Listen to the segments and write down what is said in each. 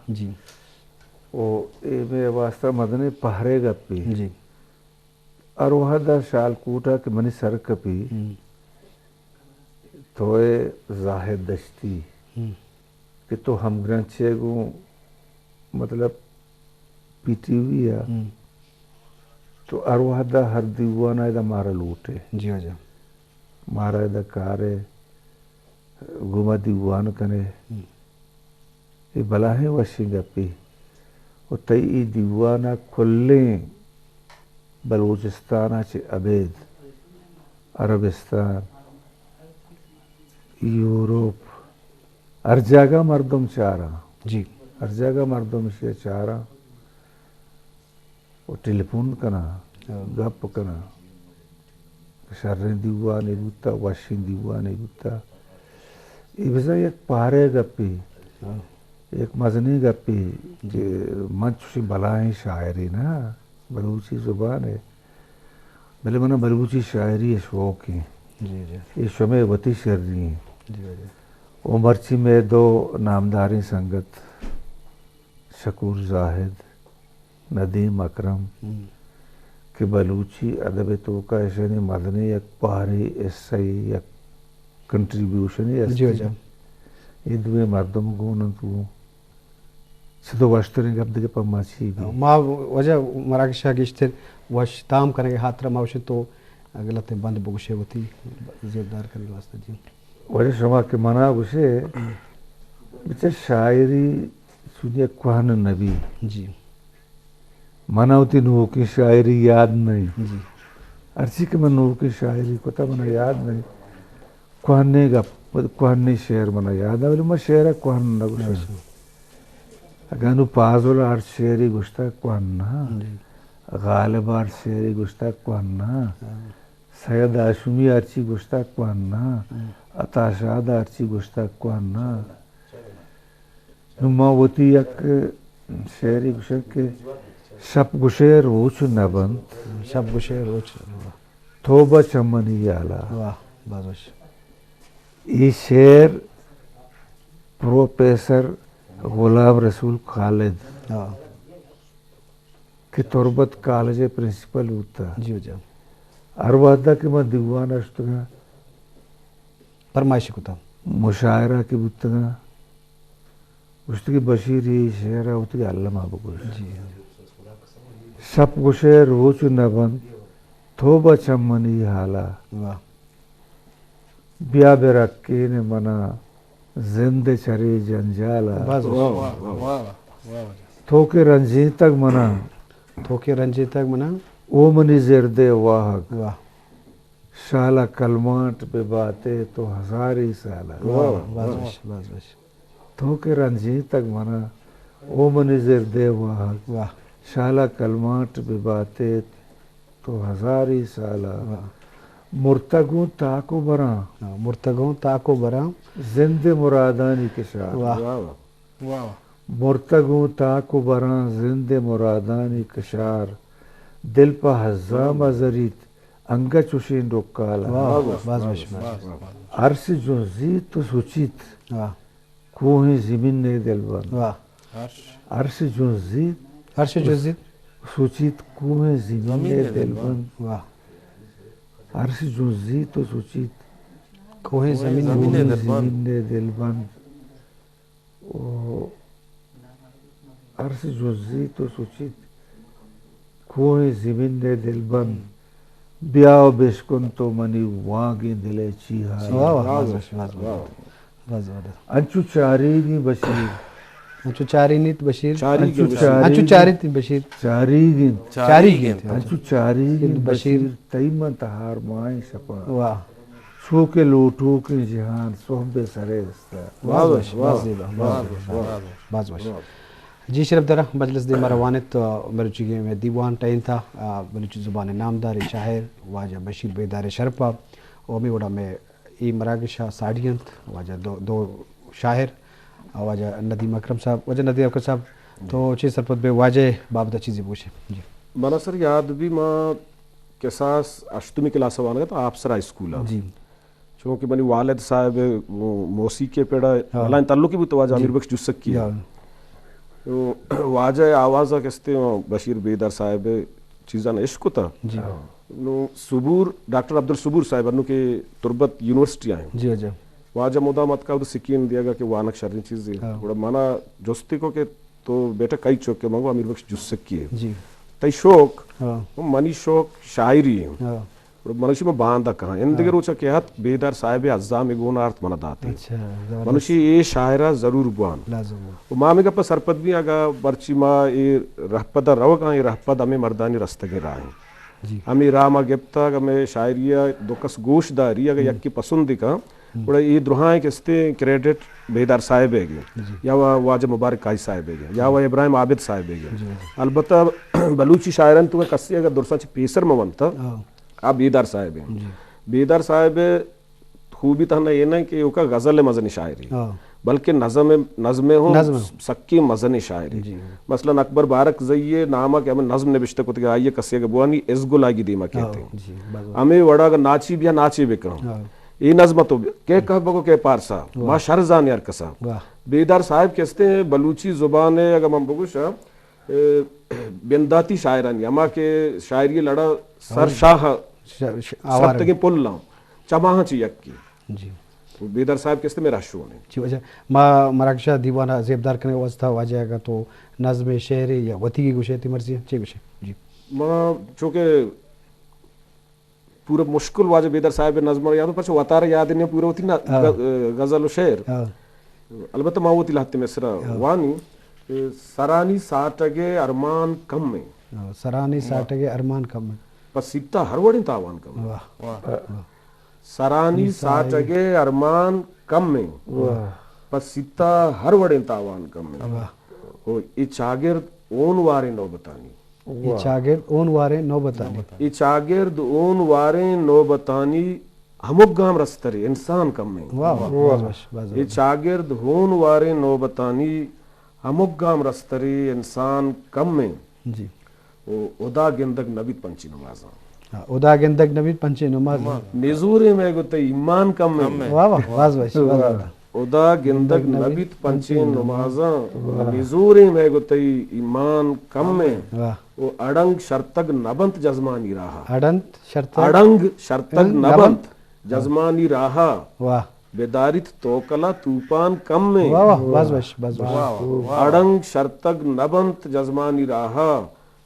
جی۔ او اے مئے واسطہ مزنیں پہرے گپے۔ جی۔ ہر وہدا شالکوٹا کہ منی سر کپی، ہم۔ تو اے زاہد دشتی ہم۔ کہ تو ہمگرنچے گوں، مطلب، پی ٹی وی ءَ، ہم۔ تو ہر وہدا ہر دیوان ءَ ادا مارا لوٹے۔ جی واجہ۔ مارا ادا کارے، گوں ما دیوان کنے۔ ہم۔ اے بلاہیں وشیں گپے۔ و تئی اے دیوان ءَ کلیں بلوچستان ءَ چہ ابید عربستان، یورپ، ہر جاگہ مردم چاراں۔ جی۔ ہر جاگہ مردم ایشی ءَ چاراں۔ و ٹیلیفون کناں، ہاں۔ گپ کناں۔ شریں دیوانے بوتا، وشیں دیوانے بوتا۔ اے بزاں یک پارے گپے، ہاں۔ یک مزنیں گپے، جی۔ کہ من چوشیں بلاہیں شاعرے نہ، بلوچی زبان ءَ، بلے منا بلوچی شاعری ءِ شوق ایں۔ جی، جی۔ اے شمئے وتی شری ایں۔ جی، جی۔ و مرچی مئے دو نامداریں سنگت شکور زاہد، ندیم اکرم، ہم۔ کہ بلوچی ادب ءِ توکا ایشانی مزنیں یک پارے، حصہ، یک کنٹریبیوشنے است۔ جی واجہ۔ اے دوئیں مردم گون انت گوں۔ چہ تو وشتریں گپ دگہ پہ ما چی بی؟ ما واجہ مراگش ءَ گیشتر وش تام کنگ ءِ ہاترا ما وشیں تو گلت بند بگوشے وتی زیبدار کنگ واسطہ۔ جی۔ واجہ شما کہ منا گوشے، ہم۔ بچہ شاعری چونیا کوہن نبی۔ جی۔ منا وتی نوکیں شاعری یاد نہ انت۔ جی۔ ہرچی کہ من نوکیں شاعری کتا منا یاد نہ انت۔ کوہنیں گپ، کوہنیں شعر منا یاد انت، بلے من شعر ءَ کوہن نہ گوشاں۔ اچھا۔ اگاں نوں پازل ءَ ہر شعرے گوشتگ کوہن نہ۔ جی۔ غالب ءَ ہر شعرے گوشتگ کوہن نہ۔ ہاں۔ سید ہاشمی ہرچی گوشتگ کوہن نہ، ہم۔ عطا شاد ہرچی گوشتگ کوہن نہ۔ نوں ما وتی یک شعرے گوشاں کہ شپ گوشے روچ نہ بنت۔ شپ گوشے روچ۔ توبہ چہ منی ہیالا۔ واہ، باز وش۔ اے شعر پروفیسر غلام رسول خالد، ہاں۔ کہ تربت کالج ءِ پرنسپل بوتا۔ جی واجہ۔ ہر وہدا کہ من دیوان ءَ شتگاں، فرمائش کتا۔ مشاعرہ کہ بوتگاں، گوشتگی بشیر اے شعر ءَ وتی الما بگوش۔ جی۔ شپ گوشے روچ نہ بنت، توبہ چہ منی ہالا۔ واہ۔ بیا برکین منا زند چرے جنجالا۔ باز وش۔ واہ، واہ، واہ، واہ۔ تو کہ رنجینتگ منا۔ تو کہ رنجینتگ منا۔ او منی زردے واہگ۔ واہ۔ شالا کلمانٹ بہ باتے تو ہزاری سالا۔ واہ، واہ، باز وش، باز وش۔ تو کہ رنجینتگ منا، او منی زردے واہگ۔ واہ۔ شالا کلمانٹ بہ باتے تو ہزاری سالا۔ واہ۔ مرتگوں تاک و براں۔ ہاں، مرتگوں تاک و براں۔ زند مرادانی کشار۔ واہ۔ واہ، واہ۔ واہ، واہ۔ مرتگوں تاک و براں زند مرادانی کشار۔ دل پہ ہزام ءَ زریت انگہ چوشیں ڈکالا۔ واہ، واہ، باز وش، باز وش۔ عرش جنزیت و سوچیت۔ واہ۔ کوہیں زمین ءِ دلبند۔ واہ۔ عرش جنزیت۔ عرش جنزیت۔ سوچیت کوہیں زمین ءِ دلبند۔ واہ۔ عرش جنزیت و سوچیت کوہیں زمین ءِ دلبند۔ زمین ءِ دلبند۔ او عرش جنزیت و سوچیت کوہیں زمین ءِ دلبند۔ بیا و بشکن تو منی وانگیں دل ءِ چی حال۔ واہ، واہ، باز وش، باز وش۔ باز وش۔ انچو چاریگیں بشیر۔ انچو چارینیت بشیر۔ چاریگیں انچو بشیر۔ انچو چاریت بشیر۔ چاریگیں۔ چاریگیں۔ چاریگیں۔ انچو چاریگیں بشیر۔ بشیر۔ تئی من تہار ماہیں شپاں۔ واہ۔ چو کہ لوٹوکیں جہان سہب ءِ سرے است۔ واہ، واہ، باز زیبا، باز زیبا، باز وش۔ جی شرف دارا مجلس دیما روان ات، آ، مروچیگیں مئے دیوان ٹہینتا، آ، بلوچی زبان ءِ نامداریں شاعر واجہ بشیر بیدار ءِ شرپا، و ہمے وڑا مئے اے مراگش ءَ ساڑی انت واجہ دو، دو شاعر، آ، واجہ ندیم اکرم صاحب، واجہ ندیم اکرم صاحب، تو چے سرپد بے واجہ ءِ بابت ءَ چیزے بگوشے؟ جی۔ منا سر یاد بی ما کساس ہشتمی کلاس ءَ وانگ ءَ اتاں آپسر ہائی اسکول ءَ۔ جی۔ چونکہ منی والد صاحب ءِ موسیقی ءِ پڑ ءَ ہاں۔ بلاہیں تعلقے بوت واجہ جی۔ امیر بخش جوسکی ءَ۔ ہاں۔ تو واجہ آواز ءَ کستے بشیر بیدار صاحب چیزاں اشکتا۔ جی۔ نو صبور، ڈاکٹر عبدالصبور صاحب انو کہ تربت یونیورسٹی آئیں۔ جی، جی۔ واجہ مدام اتکا، او سکین دیگا کہ وانگ شریں چیزے۔ ہاں۔ گڑا منا جستی کو کہ تو بیٹا کئی چوک ئے؟ من گو امیر بخش جسکی ئے۔ جی۔ تئی شوق؟ ہاں۔ منی شوق شاعری ایں۔ ہاں۔ گڑا من گوشی من باندا کاں۔ اندگہ ہاں۔ روچا کہ ات بیدار صاحب ءِ عزام گون آرت منا داتے۔ اچھا، زبردست۔ من گوشی اے شاعرا ضرور بوان۔ لازم ہو۔ و ما ہمے گپا سرپد بیں، اگا مرچی ما اے رہپدا روگاں، اے رہپد ہمے مردانی رستگیں راہ ایں۔ جی۔ ہمے راہ ما گپتگ، ہمے شاعری ءَ دو کس گوش داری، اگا ہم۔ یکے پسند کاں، ہم۔ گڑا اے درہائیں کستے کریڈٹ بیدار صاحب ءِ گے، جی۔ یا وا-، واجہ مبارک کائی صاحب ءِ گے، یا وا ابراہیم عابد صاحب ءِ گے۔ جی، جی۔ البتہ بلوچی شاعرانی توکا کسے اگا درساں چہ پیسر مہ ونتا، ہاں۔ آ بیدار صاحب ایں۔ جی۔ بیدار صاحب ءِ خوبی تہنا اے نہ کہ اوکا غزل ءِ مزنیں شاعرے، ہاں۔ بلکہ نظم، نظم ءِ ہم نظم۔ سکیں مزنیں شاعرے۔ جی۔ مثلاً اکبر بارکزئی ءِ ناما کہ ہمے نظم نبشتہ کتگ، آئی ءَ کسے اگہ بوانی ازگل آئی دیما کیت۔ ہاں، جی، بس، بس۔ ہمے وڑا اگہ ناچی بیا ناچے بکن۔ ہاں۔ اے نظم تو بیا، کہ کہہ بگو کہ پارسا، واہ۔ ما شر زانے ہر کسا۔ واہ۔ بیدار صاحب کستے بلوچی زبان ءِ اگہ من بگوشاں، اے، بنداتی شاعرانی، ہما کہ شاعری لڑا سر ہاں۔ شاہ ش-، ش-، آوار۔ سرتگیں پلاں، چماہاں چہ یکے۔ جی۔ بیدار صاحب کستے میرا شون ایں۔ جی واجہ، ما مراگشا دیوانا زیبدار کنگ واسطہ واجہ اگا تو نظم شعر یا وتی گوشے تی مرضی ایں، چے گوشے؟ جی۔ ما چونکہ پورا مشکل واجہ بیدار صاحب ءِ نظم ءَ یاد، پرچہ وتارا یاد نہ پورا وتی نہ ہاں۔ غ-، غزل و شعر۔ ہاں۔ البتہ ما وتی لہتے مصرع ہاں۔ وانی، اے، سرانی ساٹگ ءِ ارمان کم ایں۔ ہاں، سرانی واہ۔ ساٹگ ءِ ارمان کم ایں۔ پہ سیتا ہر وڑیں تاوان کم ایں۔ واہ۔ واہ۔ واہ۔ سرانی ساٹگ ءِ ارمان کم ایں۔ واہ۔ پہ سیتا ہر وڑیں تاوان کم ایں۔ واہ۔ او اے چاگرد ہون واریں نوبتانی۔ اے واہ۔ چاگرد ہون واریں نوبتانی۔ اے چاگرد ہون واریں نوبتانی، ہمک گام رسترے انسان کم ایں۔ واہ، واہ، واہ۔ باز وش، باز اے وش۔ چاگرد ہون واریں نوبتانی، ہمک گام رسترے انسان کم ایں۔ جی۔ او ہدا گندگ نہ بیت پنچیں نمازاں۔ ہاں، ہدا گندگ نہ بیت پنچیں نمازاں۔ نزوریں مئے گوں تئی ایمان کم ایں۔ واہ، واہ، باز وش، باز وش۔ ہدا گندگ نہ بیت پنچیں نمازاں، نزوریں مئے گوں تئی ایمان کم ایں۔ واہ۔ او اڑنگ شرتگ نہ بنت جزمانی راہا۔ اڑنت شرتگ۔ اڑنگ شرتگ نہ بنت جزمانی راہا۔ واہ۔ بداریت توکلا توپان کم ایں۔ واہ، واہ، باز وش، باز وش۔ واہ، واہ۔ اڑنگ شرتگ نہ بنت جزمانی راہا،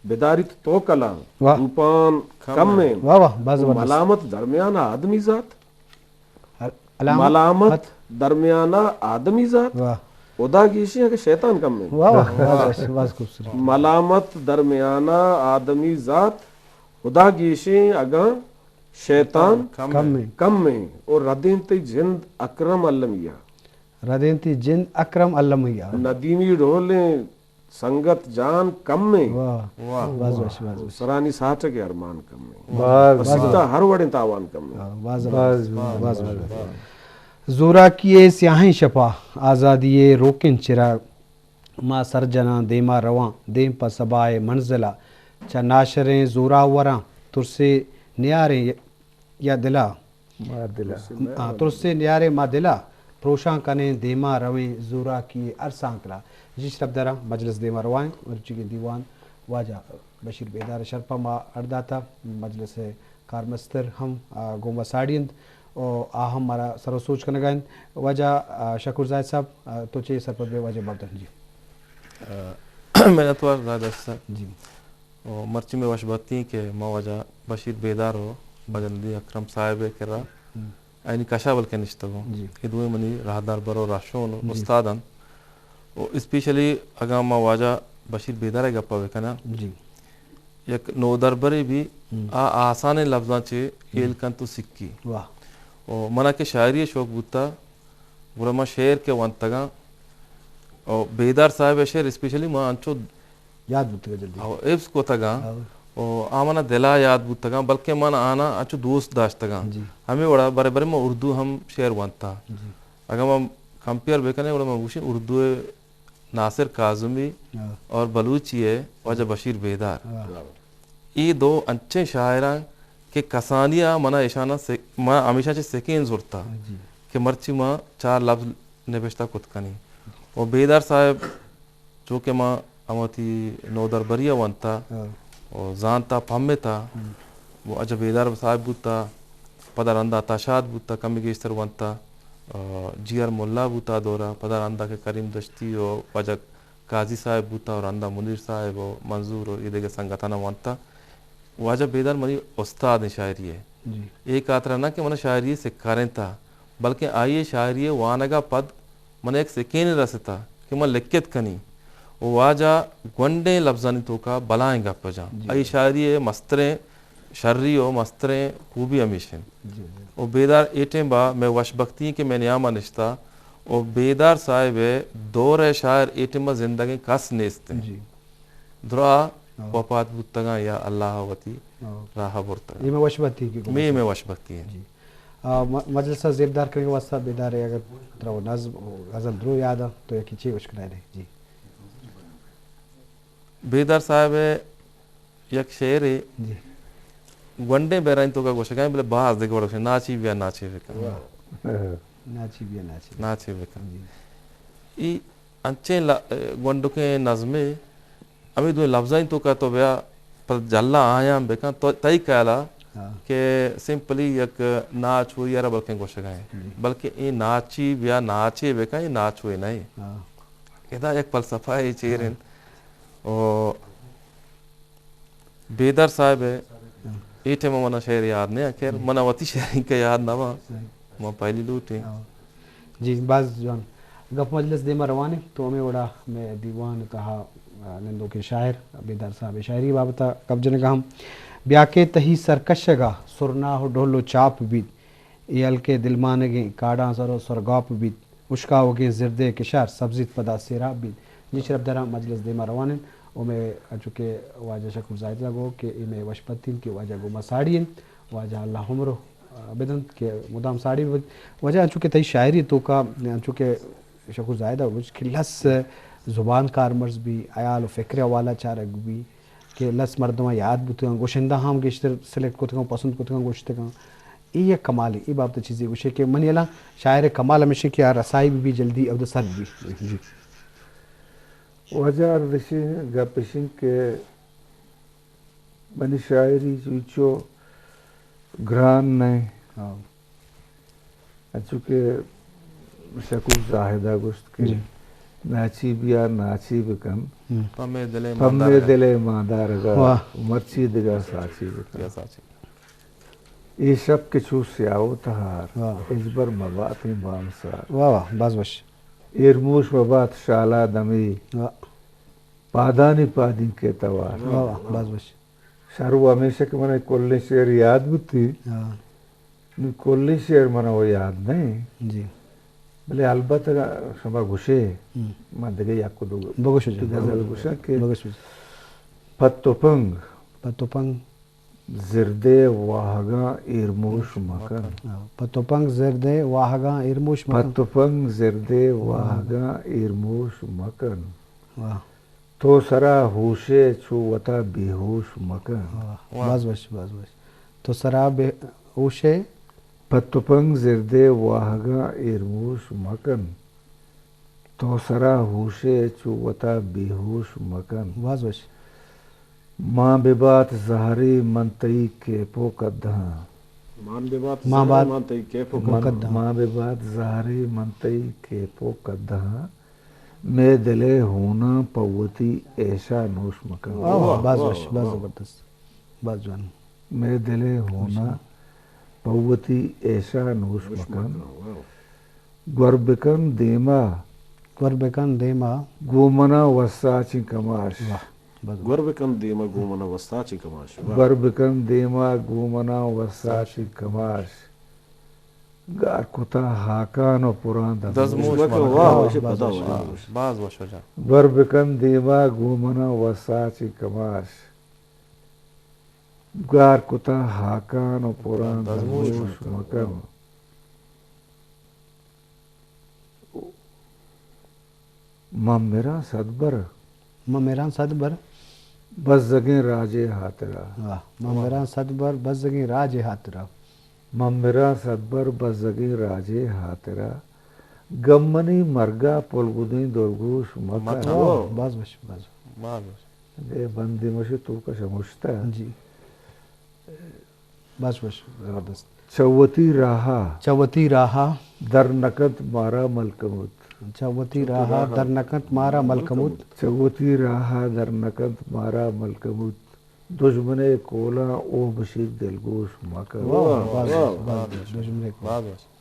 بداریت توکلا واہ۔ توپان کم ایں۔ واہ، واہ، باز زبردست۔ ملامت درمیان آدمی ذات۔ علامت ملامت درمیانا آدمی ذات۔ واہ۔ ہدا گیشیں اگہ شیطان کم ایں۔ واہ، واہ، باز، باز خوبصورت۔ ملامت درمیانا آدمی ذات، ہدا گیشیں اگاں شیطان کم ایں۔ کم ایں۔ او ردیں تئی جند اکرم المیا۔ ردیں تئی جند اکرم المیا۔ ندیمی ڈولیں سنگت جان کم ایں۔ واہ۔ واہ۔ باز وش، باز وش۔ سرانی ساٹگ ءِ ارمان کم ایں۔ باز۔ پہ سیتا ہر وڑیں تاوان کم ایں۔ ہاں، باز، باز، باز، باز۔ زوراکی ءِ سیاہیں شپا، آزادی ءِ روکیں چراگ، ما سر جناں دیما رواں، دیم پہ سبا ءِ منزلا، چہ ناشریں زوراوراں، ترسے نیاریں یا دلا۔ ما دلا۔ آ، ترسے نیاریں ما دلا، پروشاں کنیں دیما رویں زوراکی ءِ ہر سانکلا۔ جی شرپداراں، مجلس دیما روائیں، مروچیگیں دیوان واجہ بشیر بیدار ءِ شرپا ما اڈ داتا، مجلس ءِ کارمستر ہم، آ، گوں ما ساڑی انت و آ ہم مارا سر و سوج کنگا انت۔ واجہ، آ، شکور زاہد صاحب، آ، تو چے سرپد بے واجہ بابتن جی؟ آ، منتوار زاہد صاحب۔ جی۔ و مرچی مئے وش بھتی کہ ما واجہ بشیر بیدار و واجہ ندیم اکرم صاحب ءِ کرا ہم۔ آیانی کشا بلکہ نشتگوں۔ جی۔ اے دوئیں منی راہداربر و راہشون و جی۔ استاد انت۔ و اسپیشلی اگاں ما واجہ بشیر بیدار ءِ گپا بکناں، جی۔ یک نودربرے بی، ہم۔ آ آسانیں لبزاں چہ ہم۔ ہیل کنت و سکی۔ واہ۔ و منا کہ شاعری ءِ شوق بوتا، گڑا ما شعر کہ ونتگاں، و بیدار صاحب ءِ شعر اسپیشلی ما انچو یاد بوتگ جلدی۔ او حفظ کتگاں۔ او۔ او آ منا دلا یاد بوتگاں، بلکہ من آناں انچو دوست داشتگاں۔ جی۔ ہمے وڑا برے برے من اردو ہم شعر ونتاں۔ جی۔ اگاں من کمپیئر بکنیں، گڑا من گوشیں اردو ءِ ناصر کاظمی ہاں۔ اور بلوچی ءِ واجہ بشیر بیدار۔ ہاں۔ اے دو انچیں شاعراں کہ کسانی ءَ منا ایشاناں سے-، ما ہمیشاں چہ سکین زرتا جی۔ کہ مرچی ما چار لبز نبشتہ کت کنیں۔ و بیدار صاحب چونکہ ما ہم وتی نودربری ء ونتا ہاں۔ و زانتا پھمتا، ہم۔ و واجہ بیدار صاحب بوتا، پدا رندا عطا شاد بوتا، کمی گیشتر ونتا، آ، جی آر ملا بوتا دورا، پدا رندا کہ کریم دشتی و واجہ قاضی صاحب بوتا و رندا منیر صاحب و منظور و اے دگہ سنگتانا ونتا۔ واجہ بیدار منی استاد ایں شاعری ء۔ جی۔ اے خاطرا نہ کہ من شاعری ء سکارینتا، بلکیں آئی ء شاعری ء وانگ ء پد من یک سکینے رستا کہ من لکت کنی و واجہ گونڈیں لبزانی توکا بلائیں گپ جاں۔ جی۔ آئی شاعری ء مستریں شری و مستریں خوبی ہمیش انت۔ جی، جی۔ و بیدار اے ٹیم با مئے وش بختی انت کہ مئے نیاما نشتا و بیدار صاحب ء دور ء شاعر اے ٹیم با زندگیں کس نیست انت۔ جی۔ درا ہاں۔ وپات بوتگاں یا اللہ وتی ہاں۔ راہ برتگ۔ اے مئے وش بختی کہ گوں مئے، مئے وش بختی انت۔ جی۔ آ، م-، مجلس ء زیبدار کنگ ء واسطہ بیدار ء اگر ترا و نظم و غزل درو یاد آں تو یکی چے اشکنائے دے؟ جی۔ بیدار صاحب ء یک شعرے جی۔ گونڈیں بیرانی توکا گوشگائیں، بلے باز دگہ وڑ گوشیں، ناچی بیا ناچے بکن۔ واہ۔ ناچی بیا ناچے۔ ناچے بکن۔ جی۔ ای انچیں ل-، گونڈکیں نظمے، ہمے دوئیں لبزانی توکا تو بیا پہ جھلا آیان بکن، تو تئی خیالا ہاں۔ کہ سمپلی یک ناچوئی ء را بلکیں گوشگا ایں، جی۔ بلکہ اے ناچی بیا ناچے بکن، اے ناچوئی نہ ایں۔ ہاں۔ ادا یک فلسفہ اے چیر ہاں۔ انت۔ او بیدار صاحب ء ہاں۔ اے ٹائم ء منا شعر یاد نہ انت، خیر، ہم۔ منا وتی شعر انکہ یاد نہ باں۔ صحیح۔ ما پہلی لوٹیں۔ ہاں۔ جی، باز جوان۔ گپ مجلس دیما روان انت، تو ہمے وڑا مئے دیوان ء تہا، آ، نندوکیں شاعر بیدار صاحب ء شاعری بابت ء گپ جنگا ہم۔ بیا کہ تہی سرکشگ ء سرنا و ڈھل و چاپ بیت، اے ہلک ء دلمانگیں کاڑاں سر و سرگاپ بیت۔ اشکاوگیں زردے کشار سبزیت پدا سیراب بیت۔ جی شرپداراں، مجلس دیما روان انت و مئے انچو کہ واجہ شکور زاہد ء گو کہ اے مئے وشپتی انت کہ واجہ گوما ساڑی انت۔ واجہ اللہ عمر ء بدنت کہ مدام ساڑی ببیت۔ واجہ انچو کہ تئی شاعری توکا انچو کہ شکور زاہد ء گوشت کہ لس زبان کارمرز بی، حیال و فکر حوالہ چارگ بی۔ کہ لس مردماں یاد بوتگاں، گوشندہ ہم گیشتر سلیکٹ کتگاں، پسند کتگاں، گوشتگاں۔ اے یک کمالے، اے بابت ء چیزے گوشے کہ منی ہلاں شاعر ء کمال ہمیش انت کہ آ رسائی بہ بی جلدی اود ء سر بہ بی۔ جی۔ واجہ عرض اش انت، گپ اش انت کہ منی شاعری چو گران نہ انت۔ ہاں۔ انچو کہ شکور زاہد ء گوشت کہ جی۔ ناچی بیا ناچی بکن، ہم۔ پہ مئے دل ء پہ مئے ماندارگ ء۔ دل ء ماندارگ ء واہ۔ مرچی دگہ ساچی بکن۔ یا ساچی۔ اے شپ کہ چو سیاہ و تہار، واہ۔ ہچبر مباتیں بامسار۔ واہ واہ، باز وش۔ ایرموش مبات شالا دمے، واہ۔ پادانی پادینک ء توار۔ واہ واہ، باز وش۔ شر و ہمیشہ کہ من کلیں شعر یاد بوتی۔ ہاں۔ نوں کلیں شعر من و یاد نہ انت۔ جی۔ بلے البت اگاں شما گوشے، ہم۔ من دگہ یک و دو بگوش جان۔ غزل گوشاں کہ بگوش۔ پہ تپنگ۔ پہ تپنگ۔ زردے واہگاں ایرموش مکن۔ ہاں، پہ تپنگ زردے واہگاں ایرموش پہ مکن۔ تپنگ زردے واہگاں ایرموش مکن۔ واہ۔ تو سرا ہوشے چو وتا بے ہوش مکن۔ واہ، واہ۔ باز وش، باز وش۔ تو سرا بے ہوشے۔ پہ تپنگ زردے واہگاں ایرموش مکن۔ تو سرا ہوشے چو وتا بے ہوش مکن۔ باز وش۔ ماں ببات زہرے من تئی کیپ و کدہاں۔ مان ببات ماں زہرے بات من تئی کیپ و من، کدہاں۔ ماں ببات زہرے من تئی کیپ و کدہاں۔ مئے دل ء ہوناں پہ وتی ایشا نوش مکن۔ واہ، واہ، باز واہ، وش، واہ، باز واہ۔ زبردست۔ باز جوان۔ مئے دل ء ہوناں پہ وتی ایشا نوش مکن۔ واہ۔ گور بکن دیما۔ گور بکن دیما۔ گوں منا وساچیں کماش۔ واہ، باز وش۔ گور بکن دیما گوں منا وساچیں کماش۔ واہ۔ گور بکن دیما گوں منا وساچیں کماش۔ گار کتا ہاکان و پران دزموش دزموش مکن۔ مکن۔ واہ، واہ، واہ، باز پدا وش، واہ۔ باز وش۔ باز وش جان۔ گور بکن دیما گوں منا وساچیں کماش۔ گار کتا ہاکان و پران دزموش دزموش مکن۔ مکن۔ من مراں صد بر۔ من مراں صد بر۔ بزگیں راجے ہاترا۔ واہ۔ من مراں صد بر بزگیں راجے ہاترا۔ من مراں صد بر بزگیں راجے ہاترا۔ گم منی مرگا پلگدیں دلگوش مکن۔ مکن۔ واہ، باز وش، باز وش۔ باز وش۔ اے بندے مشے توکا شمشتہ۔ جی۔ باز وش، زبردست۔ چہ وتی راہا۔ چہ وتی راہا۔ در نکنت مارا ملکموت۔ چہ وتی راہا در نکنت مارا ملکموت۔ چہ وتی راہا در نکنت مارا ملکموت۔ دژمن ءِ کولاں اوہ بشیت دلگوش مکن۔ واہ، واہ، باز، واہ، باز، باز، دژمن ءِ کول۔ باز، باز۔